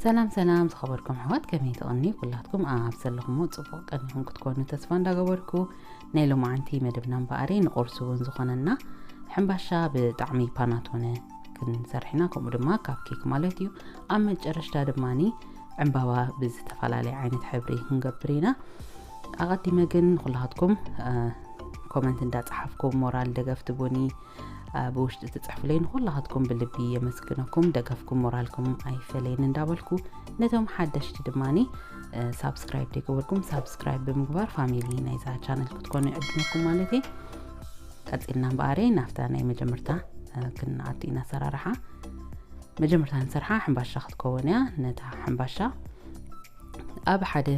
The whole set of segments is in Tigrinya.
ሰላም ሰላም ዝኸበርኩም ኣሕዋት፣ ከመይ ትቕንዩ? ኩላትኩም ኣብ ዘለኹሞ ጽቡቕ ቀኒኹም ክትኮኑ ተስፋ እንዳገበርኩ፣ ናይ ሎማዓንቲ መደብና እምበኣረይ ንቑርሲ እውን ዝኾነና ሕምባሻ ብጣዕሚ ፓናቶነ ክንሰርሕ ኢና፣ ከምኡ ድማ ካፕ ኬክ ማለት እዩ። ኣብ መጨረሽታ ድማኒ ዕምባባ ብዝተፈላለየ ዓይነት ሕብሪ ክንገብር ኢና። ኣቐዲመ ግን ንኹላትኩም ኮመንት እንዳጸሓፍኩም ሞራል ደገፍ ትቡኒ፣ ብውሽጢ ትጽሕፉለይ ንኹላትኩም ብልቢ የመስግነኩም። ደገፍኩም ሞራልኩም ኣይፈለየኒ እንዳበልኩ፣ ነቶም ሓደሽቲ ድማኒ ሳብስክራይብ ዘይገበርኩም ሳብስክራይብ ብምግባር ፋሚሊ ናይዛ ቻነል ክትኮኑ ይዕድመኩም ማለት እየ። ቀጺልና እምበኣረይ ናብታ ናይ መጀመርታ ክንኣቱ ኢና ኣሰራርሓ። መጀመርታ ንሰርሓ ሕምባሻ ክትከውን እያ። ነታ ሕምባሻ ኣብ ሓደ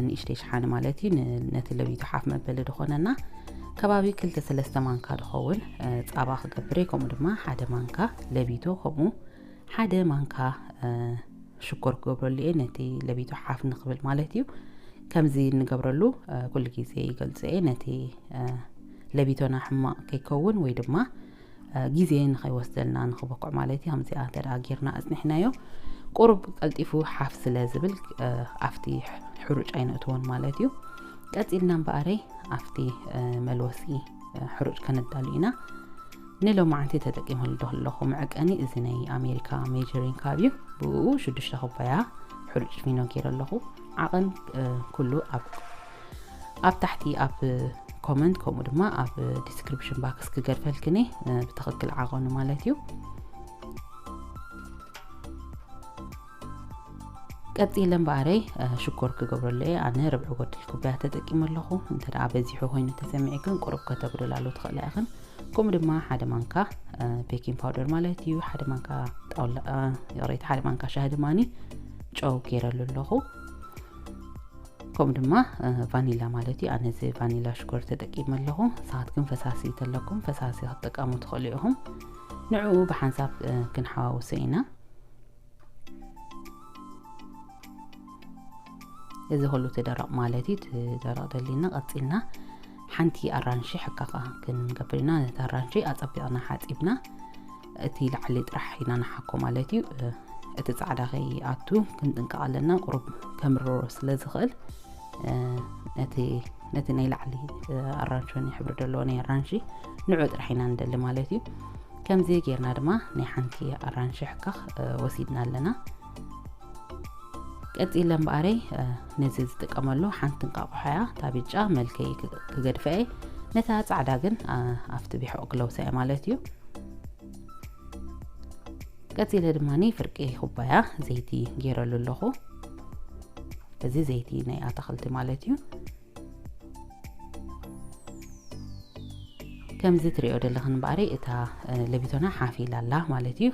ንእሽተይ ሸሓኒ ማለት እዩ፣ ነቲ ለቢቶ ሓፍ መበሊ ዝኾነና ከባቢ ክልተ ሰለስተ ማንካ ዝኸውን ጻባ ክገብር እየ። ከምኡ ድማ ሓደ ማንካ ለቢቶ፣ ከምኡ ሓደ ማንካ ሽኮር ክገብረሉ እየ፣ ነቲ ለቢቶ ሓፍ ንኽብል ማለት እዩ። ከምዚ እንገብረሉ ኩሉ ግዜ ይገልጾ እየ፣ ነቲ ለቢቶና ሕማቕ ከይከውን ወይ ድማ ግዜ ንኸይወስደልና ንኽበኩዕ ማለት እዩ። ከምዚኣ እንተ ደኣ ጌርና ኣጽኒሕናዮ፣ ቁሩብ ቀልጢፉ ሓፍ ስለ ዝብል ኣብቲ ሕሩጭ ኣይነእትዎን ማለት እዩ። ቀጺልና እምበኣረይ ኣብቲ መልወሲ ሕሩጭ ከነዳሉ ኢና። ንሎማዓንቲ ተጠቂመሉ ዘለኹ መዐቀኒ እዚ ናይ ኣሜሪካ ሜጀሪንግ ካፕ እዩ። ብኡ ሽዱሽተ ኩባያ ሕሩጭ ፊኖ ገይረ ኣለኹ። ዓቐን ኩሉ ኣብ ኣብ ታሕቲ ኣብ ኮመንት ከምኡ ድማ ኣብ ዲስክሪፕሽን ባክስ ክገድፈልክኒ ብትኽክል ዓቐኑ ማለት እዩ። ቀጺለ እምበኣረይ ሽኮር ክገብረሉ እየ። ኣነ ርብዒ ጎድል ኩባያ ተጠቂመ ኣለኹ። እንተ ደኣ በዚሑ ኮይኑ ተሰሚዕክን ቁሩብ ከተጉድላሉ ትኽእላ ኢኽን። ከምኡ ድማ ሓደ ማንካ ቤኪንግ ፓውደር ማለት እዩ፣ ሓደ ማንካ ጣውላ፣ ይቕሬታ፣ ሓደ ማንካ ሻሂ ድማኒ ጨው ገይረሉ ኣለኹ። ከምኡ ድማ ቫኒላ ማለት እዩ። ኣነ እዚ ቫኒላ ሽኮር ተጠቂመ ኣለኹ። ንስኻትኩም ፈሳሲ ተለኩም ፈሳሲ ክትጥቀሙ ትኽእሉ ኢኹም። ንዕኡ ብሓንሳብ ክንሓዋውሶ ኢና። እዚ ኩሉ እቲ ደረቕ ማለት እዩ፣ እቲ ደረቕ ደሊና ቀጺልና ሓንቲ ኣራንሺ ሕካኻ ክንገብር ኢና። ነቲ ኣራንሺ ኣጸቢቕና ሓጺብና እቲ ላዕሊ ጥራሕ ኢና ንሓኮ ማለት እዩ። እቲ ጻዕዳ ከይኣቱ ክንጥንቀቕ ኣለና፣ ቁሩብ ከምርሮ ስለ ዝኽእል ነቲ ነቲ ናይ ላዕሊ ኣራንሺ ናይ ሕብሪ ዘለዎ ናይ ኣራንሺ ንዑ ጥራሕ ኢና ንደሊ ማለት እዩ። ከምዚ ጌርና ድማ ናይ ሓንቲ ኣራንሺ ሕካኽ ወሲድና ኣለና። ቀጺለ እምበኣረይ ነዚ ዝጥቀመሉ ሓንቲ እንቃቑሖ እያ። እታ ብጫ መልከይ ክገድፈ እየ፣ ነታ ጻዕዳ ግን ኣብቲ ቢሖ ክለውሳ እየ ማለት እዩ። ቀጺለ ድማ ፍርቂ ኩባያ ዘይቲ ገይረሉ ኣለኹ። እዚ ዘይቲ ናይ ኣታኽልቲ ማለት እዩ። ከምዚ ትሪኦ ዘለኽን እምበኣረይ እታ ለቢቶና ሓፍ ኢላ ኣላ ማለት እዩ።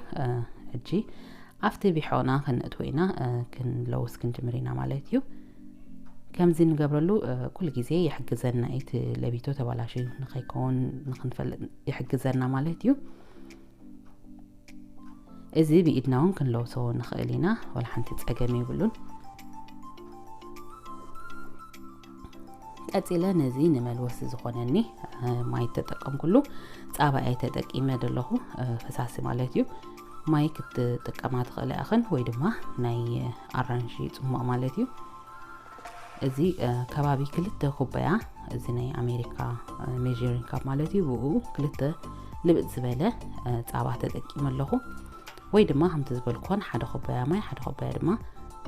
ሕጂ ኣብቲ ቢሖና ከነእትዎ ኢና፣ ክንለውስ ክንጅምር ኢና ማለት እዩ። ከምዚ ንገብረሉ ኩሉ ግዜ ይሕግዘና፣ እቲ ለቢቶ ተባላሽዩ ንኸይከውን ንኽንፈልጥ ይሕግዘና ማለት እዩ። እዚ ብኢድና እውን ክንለውሶ ንኽእል ኢና፣ ዋላ ሓንቲ ጸገም የብሉን። ቀጺለ ነዚ ንመልወሲ ዝኾነኒ ማይ ተጠቀምኩሉ፣ ጻባ እየ ተጠቂመ ዘለኹ፣ ፈሳሲ ማለት እዩ። ማይ ክትጥቀማ ትኽእላ ኢኽን ወይ ድማ ናይ ኣራንሺ ጽሟቕ ማለት እዩ። እዚ ከባቢ ክልተ ኩባያ፣ እዚ ናይ ኣሜሪካ ሜጀሪንግ ካፕ ማለት እዩ፣ ብኡ ክልተ ልብጥ ዝበለ ጻባ ተጠቂመ ኣለኹ። ወይ ድማ ከምቲ ዝበልኩን ሓደ ኩባያ ማይ፣ ሓደ ኩባያ ድማ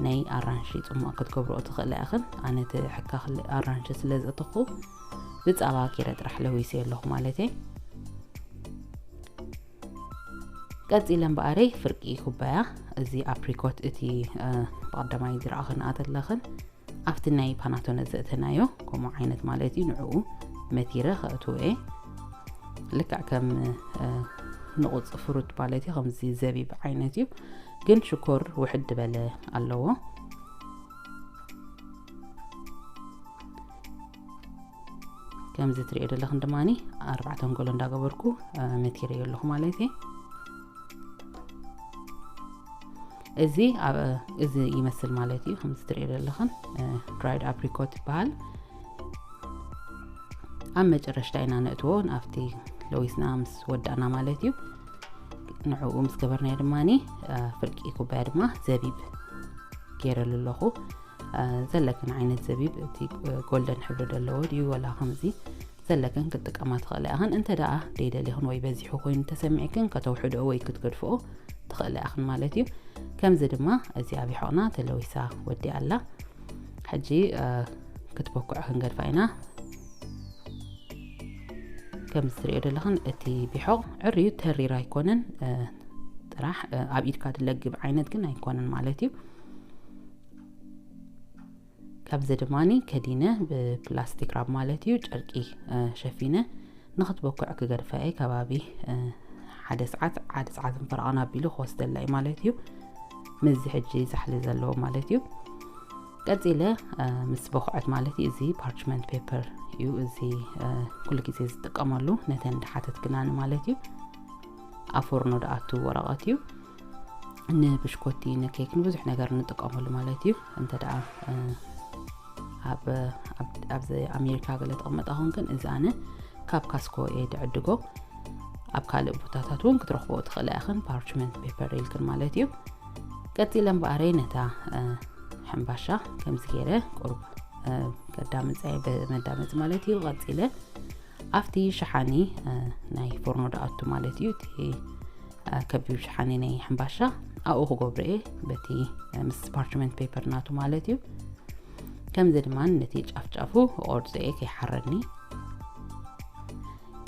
ናይ ኣራንሺ ጽሟቕ ክትገብርኦ ትኽእላ ኢኽን። ኣነ እቲ ሕካኽ ኣራንሺ ስለ ዘእተኹ ብጻባ ገይረ ጥራሕ ለዊሰ ኣለኹ ማለት እየ። ቀጺለ እምበኣረይ ፍርቂ ኩባያ እዚ ኣፕሪኮት፣ እቲ ብቐዳማይ ዝረኣኽን ኣተለኽን ኣብቲ ናይ ፓናቶነ ዘእተናዮ ከምኡ ዓይነት ማለት እዩ። ንዕኡ መቲረ ከእትዎ እየ። ልክዕ ከም ንቑጽ ፍሩት ማለት እዩ፣ ከምዚ ዘቢብ ዓይነት እዩ፣ ግን ሽኮር ውሕድ ዝበለ ኣለዎ። ከምዚ ትሪኦ ዘለኽን ድማኒ ኣርባዕተ ኣንጎሎ እንዳገበርኩ መቲረዮ ኣለኹ ማለት እየ። እዚ ኣብ እዚ ይመስል ማለት እዩ። ከምዚ ትሪኦ ዘለኽን ድራይድ ኣፕሪኮት ይበሃል። ኣብ መጨረሽታ ኢና ነእትዎ፣ ኣብቲ ለዊስና ምስ ወዳእና ማለት እዩ። ንዕኡ ምስ ገበርናዮ ድማኒ ፍርቂ ኩባያ ድማ ዘቢብ ገይረሉ ኣለኹ። ዘለክን ዓይነት ዘቢብ እቲ ጎልደን ሕብሪ ዘለዎ ድዩ ወላ ከምዚ ዘለክን ክትጥቀማ ትኽእላ ኢኽን። እንተ ደኣ ደይደሊኽን ወይ በዚሑ ኮይኑ ተሰሚዕክን ከተውሕድኦ ወይ ክትገድፍኦ ትኽእላ ኢኽን ማለት እዩ። ከምዚ ድማ እዚኣ ቢሖቕና ተለዊሳ ወዲኣ ኣላ። ሕጂ ክትበኩዕ ክንገድፋ ኢና። ከም ዝትሪኦ ዘለኽን እቲ ቢሖቕ ዕርዩ ተሪር ኣይኮነን፣ ጥራሕ ኣብ ኢድካ ድለግብ ዓይነት ግን ኣይኮነን ማለት እዩ። ካብዚ ድማኒ ከዲነ ብፕላስቲክ ራብ ማለት እዩ ጨርቂ ሸፊነ ንኽትበኩዕ ክገድፋ እየ። ከባቢ ሓደ ሰዓት፣ ሓደ ሰዓትን ፈረቓን ኣቢሉ ክወስደላ እዩ ማለት እዩ። ምስዚ ሕጂ ዛሕሊ ዘለዎ ማለት እዩ። ቀጺለ ምስ በኩዐት ማለት እዩ። እዚ ፓርችመንት ፔፐር እዩ። እዚ ኩሉ ግዜ ዝጥቀመሉ ነተን ድሓተት ግናኒ ማለት እዩ። ኣብ ፎርኖ ድኣቱ ወረቐት እዩ። ንብሽኮቲ፣ ንኬክ፣ ንብዙሕ ነገር እንጥቀመሉ ማለት እዩ። እንተ ደኣ ኣብዚ ኣሜሪካ ገለ ተቐመጣ ኾንክን እዚ ኣነ ካብ ካስኮ እየ ድዕድጎ። ኣብ ካልእ ቦታታት እውን ክትረኽቦ ትኽእላ ኢኽን ፓርችመንት ፔፐር ኢልክን ማለት እዩ። ቀጺለ እምበኣረይ ነታ ሕምባሻ ከምዚ ገይረ ቁሩብ ከዳምፀ መዳመፂ ማለት እዩ። ቀጺለ ኣብቲ ሸሓኒ ናይ ፎርኖ ድኣቱ ማለት እዩ። እቲ ከቢብ ሸሓኒ ናይ ሕምባሻ ኣብኡ ክገብሮ እየ በቲ ምስ ፓርችመንት ፔፐር ናቱ ማለት እዩ። ከምዚ ድማ ነቲ ጫፍጫፉ ቁርፂ እየ ከይሓረኒ።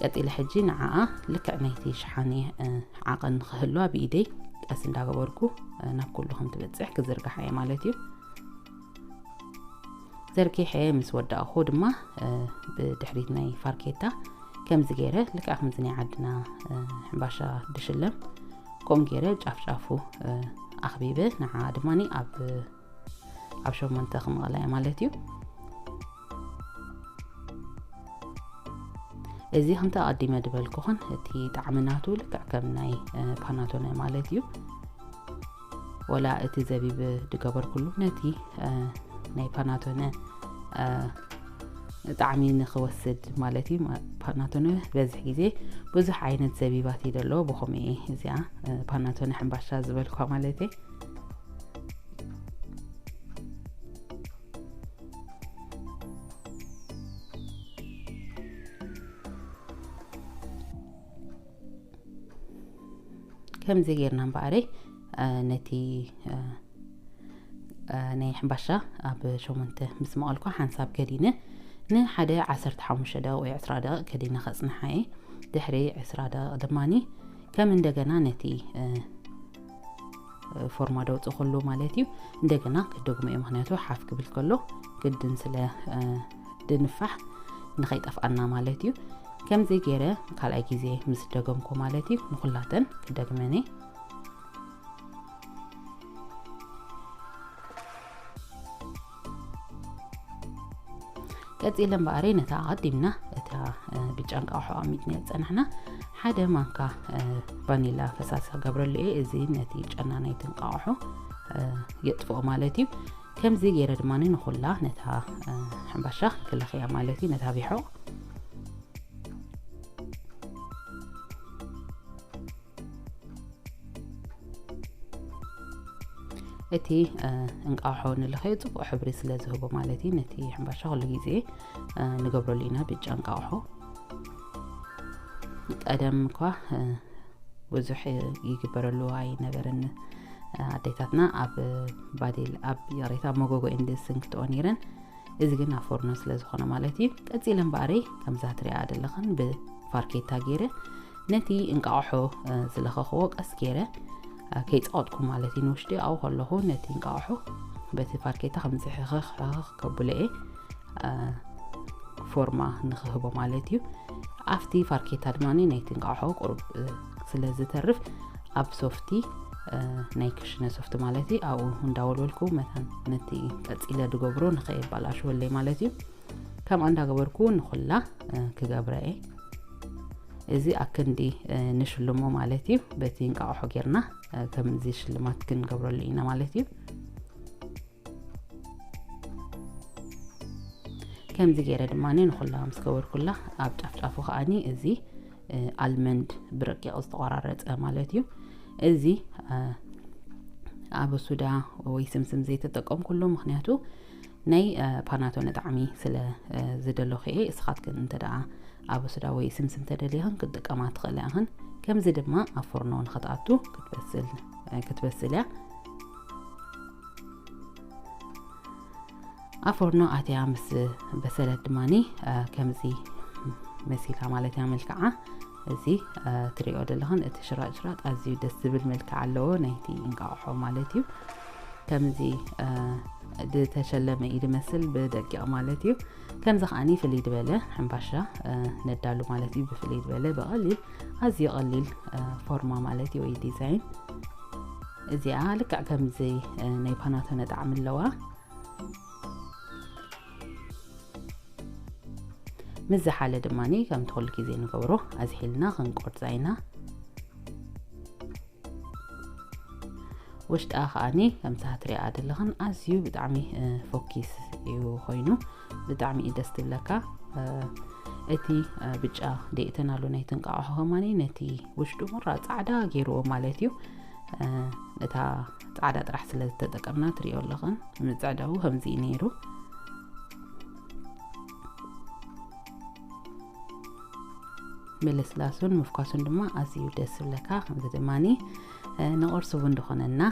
ቀጺለ ሕጂ ንዓኣ ልክዕ ናይቲ ሸሓኒ ዓቐን ንኽህልዋ ብኢደይ ቀስ እንዳገበርኩ ናብ ኩሉ ከም ትበጽሕ ክዝርግሓ እየ ማለት እዩ። ዘርጊሐ ምስ ወዳእኹ ድማ ብድሕሪት ናይ ፋርኬታ ከምዚ ገይረ ልክዕ ከምዚ ናይ ዓድና ሕምባሻ ድሽለም ከምኡ ገይረ ጫፍጫፉ ኣኽቢበ ንዓ ድማ ኣብ ኣብ ሸሞንተ ክምቕላ እየ ማለት እዩ። እዚ ከምቲ ኣቐዲመ ድበልኩኽን እቲ ጣዕሚ ናቱ ልክዕ ከም ናይ ፓናቶነ ማለት እዩ። ወላ እቲ ዘቢብ ድገበርኩሉ ነቲ ናይ ፓናቶነ ጣዕሚ ንኽወስድ ማለት እዩ። ፓናቶነ በዝሕ ግዜ ብዙሕ ዓይነት ዘቢባት እዩ ዘለዎ። ብኸምኡ እየ እዚኣ ፓናቶነ ሕምባሻ ዝበልኳ ማለት እየ። ከምዚ ጌርና እምበኣረይ ነቲ ናይ ሕምባሻ ኣብ ሸሞንተ ምስ መቐልኳ ሓንሳብ ከዲነ ንሓደ ዓሰርተ ሓሙሽተ ደቂቕ ወይ ዕስራ ደቂቕ ከዲነ ከጽንሓ እየ። ድሕሪ ዕስራ ደቂቕ ድማኒ ከም እንደገና ነቲ ፎርማ ደውጽእ ከሎ ማለት እዩ። እንደገና ክደግሞ እየ፣ ምኽንያቱ ሓፍ ክብል ከሎ ግድን ስለ ድንፋሕ ንኸይጠፍኣና ማለት እዩ። ከምዚ ገይረ ካልኣይ ግዜ ምስ ደገምኩ ማለት እዩ ንኹላተን ክደግመን እየ። ቀጺለ እምበኣረይ ነታ ኣቐዲምና እታ ብጫ እንቃቑሖ ኣቐሚጥና ዝጸናሕና ሓደ ማንካ ቫኒላ ፈሳሲ ክገብረሉ እየ። እዚ ነቲ ጨና ናይቲ እንቃቑሖ የጥፍኦ ማለት እዩ። ከምዚ ገይረ ድማ ንኹላ ነታ ሕምባሻ ክልኽያ ማለት እዩ፣ ነታ ቢሖቕ። እቲ እንቃቑሖ ንልኸዮ ጽቡቕ ሕብሪ ስለ ዝህቦ ማለት እዩ። ነቲ ሕምባሻ ኩሉ ግዜ ንገብረሉ ኢና ብጫ እንቃቑሖ። ቀደም እኳ ብዙሕ ይግበረሉ ኣይነበረን። ኣዴታትና ኣብ ባዴል፣ ኣብ ይቕሬታ፣ ኣብ መጎጎ እንድስን ክትኦ ነይረን። እዚ ግን ኣብ ፎርኖ ስለ ዝኾነ ማለት እዩ። ቀጺለ እምበኣረይ ከምዛ ትሪኣ ዘለኽን ብፋርኬታ ገይረ ነቲ እንቃቑሖ ዝለኸኽዎ ቀስ ገይረ ከይጸቐጥኩ ማለት እዩ ንውሽጢ ኣብኡ ከለኹ ነቲ እንቃቑሖ በቲ ፋርኬታ ከምዚ ሕኽኽ ሕኽኽ ከብሎ እየ። ፎርማ ንኽህቦ ማለት እዩ። ኣብቲ ፋርኬታ ድማ ናይቲ እንቃቑሖ ቁሩብ ስለ ዝተርፍ ኣብ ሶፍቲ ናይ ክሽነ ሶፍቲ ማለት እዩ ኣብኡ እንዳወልወልኩ መታን ነቲ ቀጺለ ድገብሮ ንኸየባላሽወለይ ማለት እዩ። ከምኣ እንዳገበርኩ ንኹላ ክገብረ እየ። እዚ ኣክንዲ ንሽልሞ ማለት እዩ። በቲ እንቃቑሖ ጌርና ከምዚ ሽልማት ክንገብረሉ ኢና ማለት እዩ። ከምዚ ገይረ ድማ ንኹላ ምስ ገበርኩላ ኣብ ጫፍጫፉ ከኣኒ እዚ ኣልመንድ ብረቂቕ ዝተቆራረጸ ማለት እዩ። እዚ ኣበሱዳ ወይ ስምስም ዘይተጠቀምኩሉ፣ ምኽንያቱ ናይ ፓናቶነ ጣዕሚ ስለ ዝደለኹ እየ። እስኻትክን እንተ ደኣ ኣበሱዳ ወይ ስምስም ተደሊኽን ክትጥቀማ ትኽእላ ኢኽን። ከምዚ ድማ ኣብ ፎርኖ ንኽትኣቱ ክትበስል ክትበስል እያ። ኣብ ፎርኖ ኣትያ ምስ በሰለት ድማኒ ከምዚ መሲላ ማለት እያ መልክዓ። እዚ ትሪኦ ዘለኽን እቲ ሽራጥ ሽራጥ ኣዝዩ ደስ ዝብል መልክዓ ኣለዎ ናይቲ እንቃቑሖ ማለት እዩ። ከምዚ ዝተሸለመ እዩ ዝመስል ብደቂቕ ማለት እዩ። ከምዚ ከዓኒ ፍልይ ዝበለ ሕምባሻ ነዳሉ ማለት እዩ። ብፍልይ ዝበለ ብቐሊል ኣዝዩ ቀሊል ፎርማ ማለት እዩ ወይ ዲዛይን። እዚኣ ልክዕ ከምዚ ናይ ፓናቶነ ጣዕሚ ኣለዋ። ምስ ዝሓለ ድማኒ ከምቲ ኩሉ ግዜ ንገብሮ ኣዝሒልና ክንቆርጻ ኢና። ውሽጣ ከዓኒ ከምቲ ትሪኣ ዘለኽን ኣዝዩ ብጣዕሚ ፎኪስ እዩ ኮይኑ ብጣዕሚ እዩ ደስ ትብለካ። እቲ ብጫ ደይእተናሉ ናይ ትንቃቑሖ ከማኒ ነቲ ውሽጡ ምራ ጻዕዳ ገይርዎ ማለት እዩ። እታ ጻዕዳ ጥራሕ ስለ ዝተጠቀምና ትሪኦ ኣለኽን ምጽዕዳው ከምዚ እዩ ነይሩ። ምልስላሱን ምፍኳሱን ድማ ኣዝዩ ደስ ዝብለካ። ከምዚ ድማኒ ንቁርሲ እውን ዝኾነና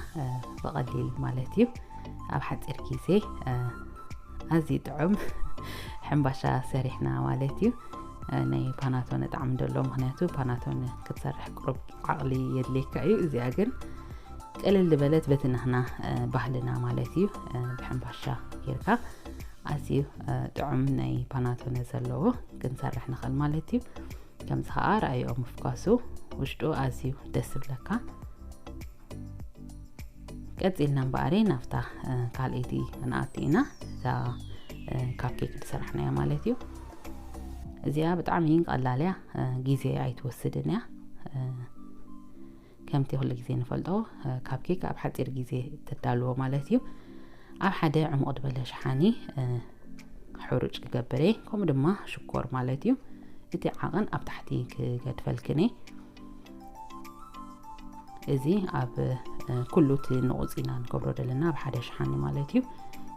ብቐሊል ማለት እዩ ኣብ ሓፂር ግዜ ኣዝዩ ጥዑም ሕምባሻ ሰሪሕና ማለት እዩ። ናይ ፓናቶነ ጣዕሚ ደሎ፣ ምኽንያቱ ፓናቶነ ክትሰርሕ ቅሩብ ዓቕሊ የድልየካ እዩ። እዚኣ ግን ቅልል ዝበለት በቲ ናህና ባህልና ማለት እዩ ብሕምባሻ ጌርካ ኣዝዩ ጥዑም ናይ ፓናቶነ ዘለዎ ክንሰርሕ ንኽእል ማለት እዩ። ከምዚ ከዓ ረኣይኦ ምፍኳሱ ውሽጡ ኣዝዩ ደስ ዝብለካ። ቀፂልና እምበኣሪ ናብታ ካልኣይቲ ንኣቲ ኢና። እዛ ካፕኬክ ዝሰራሕናያ ማለት እዩ። እዚኣ ብጣዕሚ ቀላል እያ፣ ግዜ ኣይትወስድን እያ። ከምቲ ኩሉ ግዜ ንፈልጦ ካፕኬክ ኣብ ሓፂር ግዜ ተዳልዎ ማለት እዩ። ኣብ ሓደ ዕሙቕ ዝበለ ሸሓኒ ሕሩጭ ክገብር እየ፣ ከምኡ ድማ ሽኮር ማለት እዩ። እቲ ዓቐን ኣብ ታሕቲ ክገድፈልክን እየ። እዚ ኣብ ኩሉ እቲ ንቑፅ ኢና ንገብሮ ዘለና ኣብ ሓደ ሸሓኒ ማለት እዩ።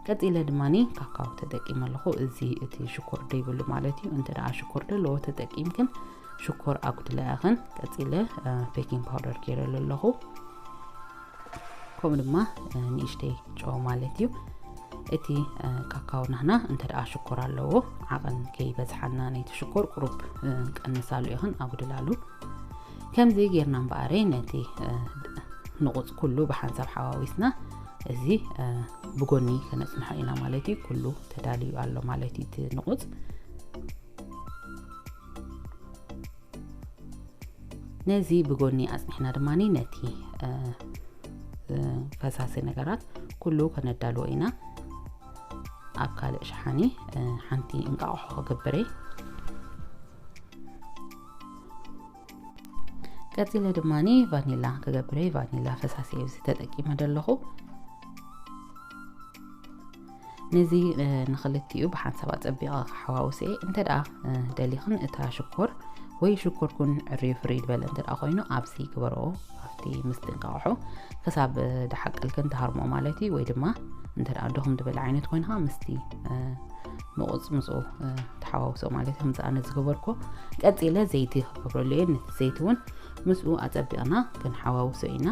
ቀፂለ ድማ ካካው ተጠቂመ ኣለኹ። እዚ እቲ ሽኮር ደይብሉ ማለት እዩ። እንተ ደኣ ሽኮር ደለዎ ተጠቂምክን ሽኮር ኣጉድለ ኢኽን። ቀፂለ ቤኪንግ ፓውደር ገይረሉ ኣለኹ። ከምኡ ድማ ንእሽተይ ጨው ማለት እዩ። እቲ ካካው ናህና እንተ ደኣ ሽኮር ኣለዎ ዓቐን ከይበዝሓና ናይቲ ሽኮር ቁሩብ ቀንሳሉ ኢኽን ኣጉድላሉ። ከምዚ ጌርና እምበኣረ ነቲ ንቑፅ ኩሉ ብሓንሳብ ሓዋዊስና እዚ ብጎኒ ከነፅንሖ ኢና ማለት እዩ። ኩሉ ተዳልዩ ኣሎ ማለት እዩ እቲ ንቑፅ። ነዚ ብጎኒ ኣፅኒሕና ድማ ነቲ ፈሳሲ ነገራት ኩሉ ከነዳልዎ ኢና። ኣብ ካልእ ሸሓኒ ሓንቲ እንቃቑሖ ክገብር እየ። ቀፂለ ድማ ቫኒላ ክገብር እየ። ቫኒላ ፈሳሲ እየ ተጠቂመ ዘለኹ። ነዚ ንክልቲኡ ብሓንሳብ ኣፀቢቐ ክሓዋውስ እየ። እንተ ደኣ ደሊኽን እታ ሽኮር ወይ ሽኮርኩን ዕርዩ ፍርይ ዝበለ እንተ ደኣ ኮይኑ ኣብዚ ግበርኦ፣ ኣብቲ ምስቲ እንቃቑሖ ክሳብ ደሓቀልክን ትሃርምኦ ማለት እዩ። ወይ ድማ እንተ ደኣ ድኹም ዝበለ ዓይነት ኮይንካ ምስቲ ንቑፅ ምስኡ ተሓዋውሶ ማለት እዩ። ከምዚ ኣነ ዝገበርኮ ቀፂለ ዘይቲ ክገብረሉ እየ። ነቲ ዘይቲ እውን ምስኡ ኣፀቢቕና ክንሓዋውሶ ኢና።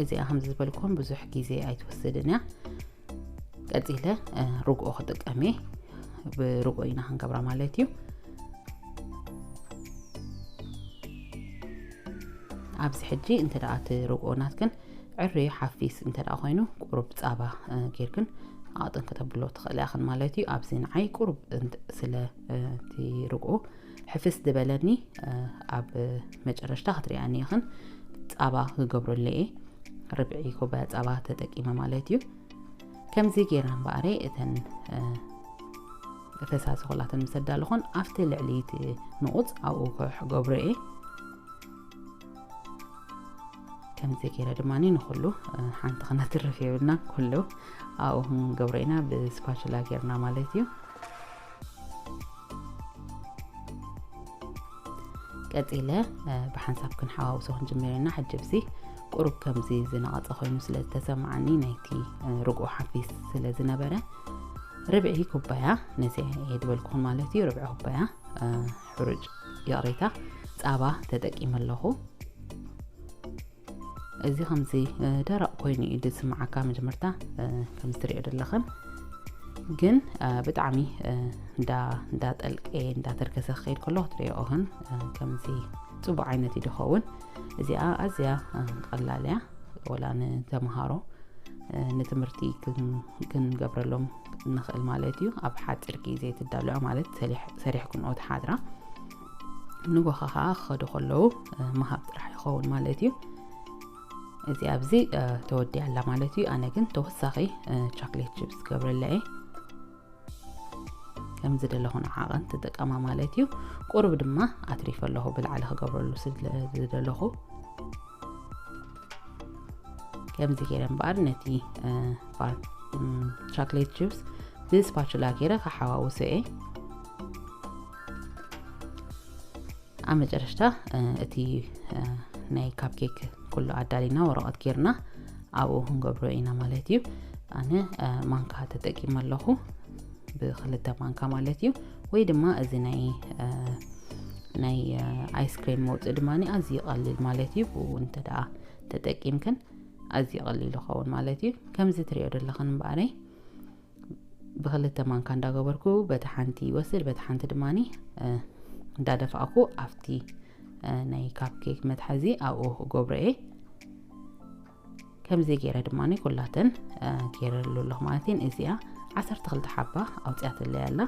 እዚኣ ከም ዝበልኩም ብዙሕ ግዜ ኣይትወስድን እያ። ቀፂለ ርግኦ ክጥቀም እየ። ብርግኦ ኢና ክንገብራ ማለት እዩ። ኣብዚ ሕጂ እንተ ደኣ እቲ ርግኦ ናትክን ዕርዩ ሓፊስ እንተ ደኣ ኮይኑ ቁሩብ ፃባ ጌርክን ኣቕጥን ከተብሎ ትኽእላ ኢኽን ማለት እዩ። ኣብዚ ንዓይ ቁሩብ ስለ እቲ ርግኦ ሕፍስ ዝበለኒ ኣብ መጨረሽታ ክትሪኣኒ ኢኽን ፃባ ክገብረሉ እየ። ርብዒ ኩባያ ፃባ ተጠቂመ ማለት እዩ። ከምዚ ጌርና እምበኣረ እተን ፈሳሲ ኩላተን ምስ ኣዳለኹን ኣብቲ ልዕሊ እቲ ንቑፅ ኣብኡ ክገብሮ እየ። ከምዚ ገይረ ድማ ንኩሉ ሓንቲ ክነትርፍ የብልና፣ ኩሉ ኣብኡ ክንገብሮ ኢና ብስፓቹላ ጌርና ማለት እዩ። ቀጺለ ብሓንሳብ ክንሓዋውሶ ክንጅምር ኢና። ሕጂ ብዚ ቁሩብ ከምዚ ዝነቐጸ ኮይኑ ስለ ዝተሰማዓኒ፣ ናይቲ ርግኦ ሓፊስ ስለ ዝነበረ፣ ርብዒ ኩባያ፣ ነዚ እየ ድበልኩኹን ማለት እዩ፣ ርብዒ ኩባያ ሕሩጭ፣ ይቕሬታ፣ ጻባ ተጠቂመ ኣለኹ። እዚ ከምዚ ደረቕ ኮይኑ እዩ ዝስምዓካ መጀመርታ፣ ከምዚ ትሪኦ ዘለኽን። ግን ብጣዕሚ እንዳ ጠልቀ እንዳ ተርከሰ ክኸይድ ከሎ ክትሪኦ ኦህን ከምዚ ጽቡቕ ዓይነት እዩ ዝኸውን። እዚኣ ኣዝያ ቀላል እያ፣ ወላ ንተምሃሮ ንትምህርቲ ክንገብረሎም ንኽእል ማለት እዩ። ኣብ ሓፂር ግዜ ትዳለዖ ማለት ሰሪሕ ክንኦ ትሓድራ፣ ንጎኻ ከዓ ክኸዱ ከለዉ ምሃብ ጥራሕ ይኸውን ማለት እዩ። እዚ ኣብዚ ተወዲያ ኣላ ማለት እዩ። ኣነ ግን ተወሳኺ ቻክሌት ችፕስ ገብረላ እየ። ከም ዝደለኹ ንዓቐን ትጥቀማ ማለት እዩ። ቁሩብ ድማ ኣትሪፈ ኣለኹ ብላዕሊ ክገብረሉ ስለ ዝደለኹ። ከምዚ ገይረ እምበኣር ነቲ ቻክሌት ችፕስ ብስፓቹላ ገይረ ክሓዋውሶ እየ። ኣብ መጨረሽታ እቲ ናይ ካፕኬክ ኩሉ ኣዳሊና ወረቐት ጌርና ኣብኡ ክንገብሮ ኢና ማለት እዩ። ኣነ ማንካ ተጠቂመ ኣለኹ፣ ብክልተ ማንካ ማለት እዩ። ወይ ድማ እዚ ናይ ናይ ኣይስክሬም መውፅእ ድማ ኣዝዩ ይቐልል ማለት እዩ። ብኡ እንተ ደኣ ተጠቂምክን ኣዝዩ ይቐልል ይኸውን ማለት እዩ። ከምዚ ትሪኦ ዘለኽን እምበኣረይ ብክልተ ማንካ እንዳገበርኩ በቲ ሓንቲ ይወስድ፣ በቲ ሓንቲ ድማ እንዳደፋእኩ ኣብቲ ናይ ካፕኬክ መትሓዚ ኣብኡ ገብሮ እየ። ከምዚ ገይረ ድማ ኩላተን ገይረሉ ኣለኹ ማለት እየን። እዚኣ ዓሰርተ ክልተ ሓባ ኣውፅኣትለይ ኣላ።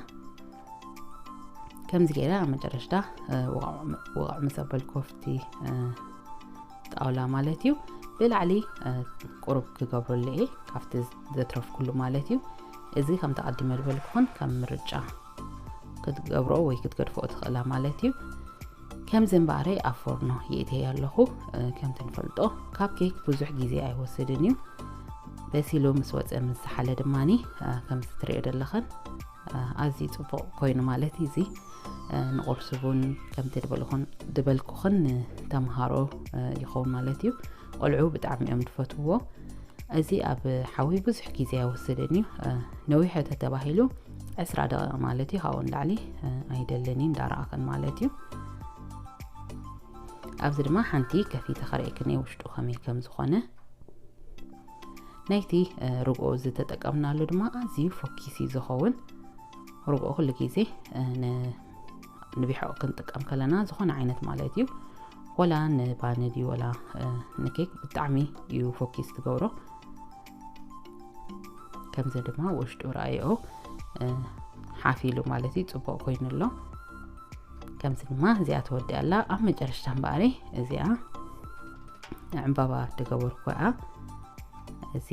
ከምዚ ገይረ ኣብ መጨረሽታ ውቕዕ ምስ ኣበልኩ ኣብቲ ጣውላ ማለት እዩ። ብላዕሊ ቁሩብ ክገብረሉ እየ ካብቲ ዘትረፍኩሉ ማለት እዩ። እዚ ከም ተቐዲመ ዝበልኩኹን ከም ምርጫ ክትገብሮ ወይ ክትገድፎ ትኽእላ ማለት እዩ። ከምዚ እምበኣረይ ኣብ ፎርኖ የእትየ ኣለኹ። ከምቲ ንፈልጦ ካፕ ኬክ ብዙሕ ግዜ ኣይወስድን እዩ። በሲሉ ምስ ወፀ ምስ ዝሓለ ድማኒ ከምዚ ትሪኦ ዘለኽን ኣዝዩ ፅቡቕ ኮይኑ ማለት እዩ። እዚ ንቁርሲ ቡን ከምቲ ድበልኩኽን ድበልኩኽን ንተምሃሮ ይኸውን ማለት እዩ። ቆልዑ ብጣዕሚ እዮም ዝፈትውዎ። እዚ ኣብ ሓዊ ብዙሕ ግዜ ኣይወስድን እዩ። ነዊሑ ተተባሂሉ ዕስራ ደቂቕ ማለት እዩ። ካብኡ ንላዕሊ ኣይደልን እዩ፣ እንዳረኣኽን ማለት እዩ። ኣብዚ ድማ ሓንቲ ከፊተ ከርእየክን እየ ውሽጡ ከመይ ከም ዝኾነ። ናይቲ ርግኦ ዝተጠቀምናሉ ድማ ኣዝዩ ፈኪስ እዩ ዝኸውን። ርግኦ ኩሉ ግዜ ንቢሖ ክንጥቀም ከለና ዝኾነ ዓይነት ማለት እዩ፣ ወላ ንባኒ ድዩ ወላ ንኬክ ብጣዕሚ እዩ ፈኪስ ትገብሮ። ከምዚ ድማ ውሽጡ ረኣይኦ ሓፍ ኢሉ ማለት እዩ፣ ፅቡቕ ኮይኑ ኣሎ። ከምዚ ድማ እዚኣ ተወዲኣ ኣላ። ኣብ መጨረሽታ እምበኣሪ እዚኣ ዕምባባ ዝገበርኩ እያ። እዚ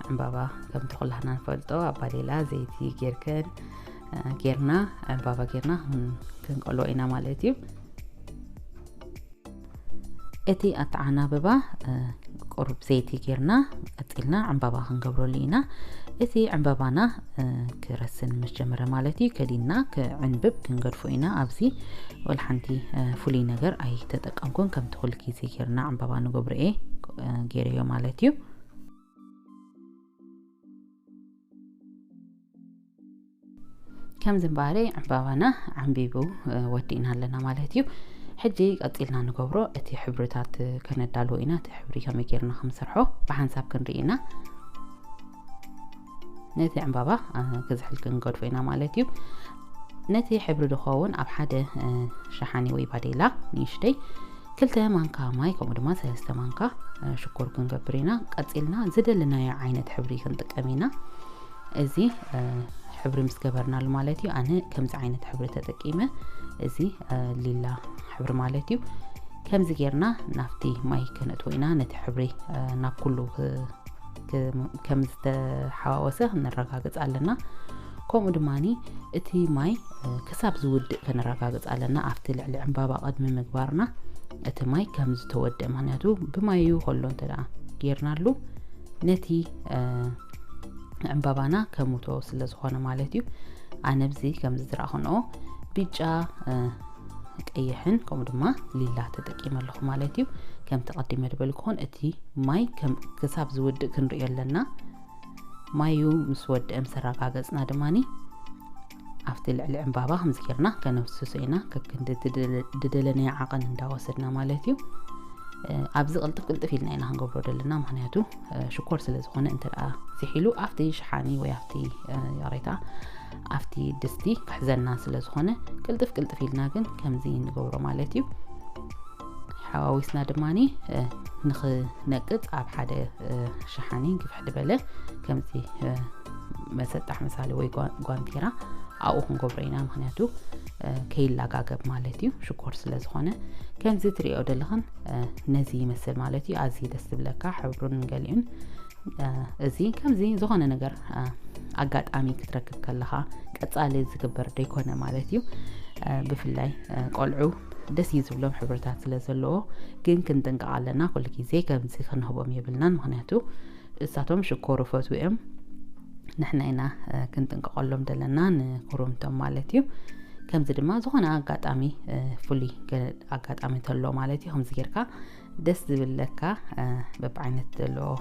ዕምባባ ከምቲ ኩላህና ንፈልጦ ኣብ ባዴላ ዘይቲ ጌርከን ጌርና ዕምባባ ጌርና ክንቀሎ ኢና ማለት እዩ። እቲ ኣተዓናብባ ቁሩብ ዘይቲ ጌርና ቀፂልና ዕምባባ ክንገብረሉ ኢና። እቲ ዕምባባና ክረስን ምስ ጀመረ ማለት እዩ፣ ከዲንና ክዕንብብ ክንገድፎ ኢና። ኣብዚ ወላ ሓንቲ ፍሉይ ነገር ኣይተጠቀምኩን፣ ከምቲ ኩሉ ግዜ ጌርና ዕምባባ ንገብሮ እየ ጌረዮ ማለት እዩ። ከምዚ እምበኣሪ ዕምባባና ዓንቢቡ ወዲእና ኣለና ማለት እዩ። ሕጂ ቀፂልና ንገብሮ እቲ ሕብርታት ከነዳልዎ ኢና። እቲ ሕብሪ ከመይ ጌርና ከምሰርሖ ብሓንሳብ ክንርኢ ኢና። ነቲ ዕምባባ ክዝሕል ክንገድፎ ኢና ማለት እዩ። ነቲ ሕብሪ ዝኸውን ኣብ ሓደ ሸሓኒ ወይ ባዴላ ንእሽተይ ክልተ ማንካ ማይ ከምኡ ድማ ሰለስተ ማንካ ሽኮር ክንገብር ኢና። ቀፂልና ዝደለናዮ ዓይነት ሕብሪ ክንጥቀም ኢና። እዚ ሕብሪ ምስ ገበርናሉ ማለት እዩ። ኣነ ከምዚ ዓይነት ሕብሪ ተጠቂመ፣ እዚ ሊላ ሕብሪ ማለት እዩ። ከምዚ ጌርና ናብቲ ማይ ከነእትዎ ኢና። ነቲ ሕብሪ ናብ ኩሉ ከም ዝተሓዋወሰ ክነረጋግፅ ኣለና። ከምኡ ድማ እቲ ማይ ክሳብ ዝውድእ ከነረጋግፅ ኣለና። ኣብቲ ልዕሊ ዕምባባ ቅድሚ ምግባርና እቲ ማይ ከም ዝተወደእ፣ ምክንያቱ ብማይ እዩ ከሎ እንተ ጌርናሉ ነቲ ዕምባባና ከሙቶ ስለ ዝኾነ ማለት እዩ። ኣነ ብዚ ከም ዝዝረእኽንኦ ብጫ ቀይሕን ከምኡ ድማ ሊላ ተጠቂመ ኣለኹ ማለት እዩ። ከም ተቐዲመ ዝበልኩኹን እቲ ማይ ከም ክሳብ ዝውድእ ክንሪኦ ኣለና። ማዩ ምስ ወድአ ምስ ኣረጋገጽና ድማኒ ኣብቲ ልዕሊ ዕምባባ ከምዚ ጌርና ከነፍስሶ ኢና፣ ከክንዲ ድደለናዮ ዓቐን እንዳወሰድና ማለት እዩ። ኣብዚ ቅልጥፍ ቅልጥፍ ኢልና ኢና ክንገብሮ ዘለና፣ ምክንያቱ ሽኮር ስለ ዝኾነ እንተ ደኣ ዝሒሉ ኣብቲ ሽሓኒ ወይ ኣብቲ ይቕሬታ ኣብቲ ድስቲ ክሕዘና ስለ ዝኾነ ቅልጥፍ ቅልጥፍ ኢልና ግን ከምዚ ንገብሮ ማለት እዩ። ሓዋዊስና ድማኒ ንኽነቅጽ ኣብ ሓደ ሽሓኒ ግፍሕ ዝበለ ከምዚ መሰጣሕ ምሳሌ ወይ ጓንቴራ ኣብኡ ክንገብሮ ኢና፣ ምክንያቱ ከይላጋገብ ማለት እዩ፣ ሽኮር ስለ ዝኾነ። ከምዚ ትሪኦ ዘለኽን ነዚ ይመስል ማለት እዩ። ኣዝዩ ደስ ዝብለካ ሕብሩን ገሊኡን። እዚ ከምዚ ዝኾነ ነገር ኣጋጣሚ ክትረክብ ከለኻ ቀጻሊ ዝግበር ደይኮነ ማለት እዩ። ብፍላይ ቆልዑ ደስ እዩ ዝብሎም ሕብርታት ስለ ዘለዎ፣ ግን ክንጥንቀቕ ኣለና። ኩሉ ግዜ ከምዚ ክንህቦም የብልናን፣ ምክንያቱ እሳቶም ሽኮር ይፈትዉ እዮም። ንሕና ኢና ክንጥንቀቐሎም ዘለና ንኩርምቶም ማለት እዩ። ከምዚ ድማ ዝኾነ ኣጋጣሚ ፍሉይ ኣጋጣሚ ተሎ ማለት እዩ። ከምዚ ጌርካ ደስ ዝብለካ በብዓይነት ዘለዎ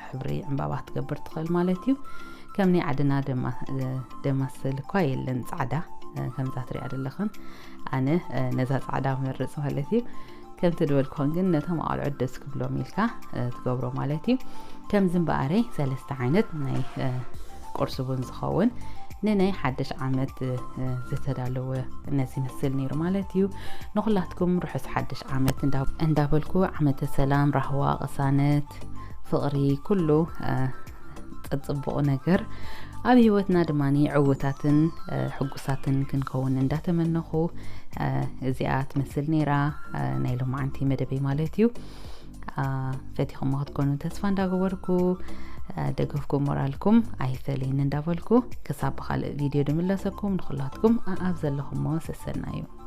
ሕብሪ ዕምባባ ክትገብር ትኽእል ማለት እዩ። ከም ናይ ዓድና ደማስል እኳ የለን ጻዕዳ፣ ከምዛ ትሪኣ ዘለኽን። ኣነ ነዛ ጻዕዳ መርጽ ማለት እዩ። ከምቲ ዝበልኩኽን ግን ነቶም ኣቆልዑት ደስ ክብሎም ኢልካ ትገብሮ ማለት እዩ። ከምዚ እምበኣረይ ሰለስተ ዓይነት ናይ ቁርሲ ቡን ዝኸውን ንናይ ሓድሽ ዓመት ዝተዳለወ ነዚ ይመስል ነይሩ ማለት እዩ። ንኹላትኩም ርሑስ ሓድሽ ዓመት እንዳበልኩ፣ ዓመተ ሰላም፣ ራህዋ፣ ቅሳነት፣ ፍቕሪ፣ ኩሉ ጸጽቡቑ ነገር ኣብ ህይወትና ድማ ዕውታትን ሕጉሳትን ክንከውን እንዳተመነኹ፣ እዚኣ ትመስል ነይራ ናይ ሎማዓንቲ መደበይ ማለት እዩ። ፈቲኹሞ ክትኮኑ ተስፋ እንዳገበርኩ፣ ደገፍኩም ሞራልኩም ኣይፈለየኒ እንዳበልኩ፣ ክሳብ ብኻልእ ቪድዮ ድምለሰኩም፣ ንኹላትኩም ኣብ ዘለኹሞ ሰሰና እዩ።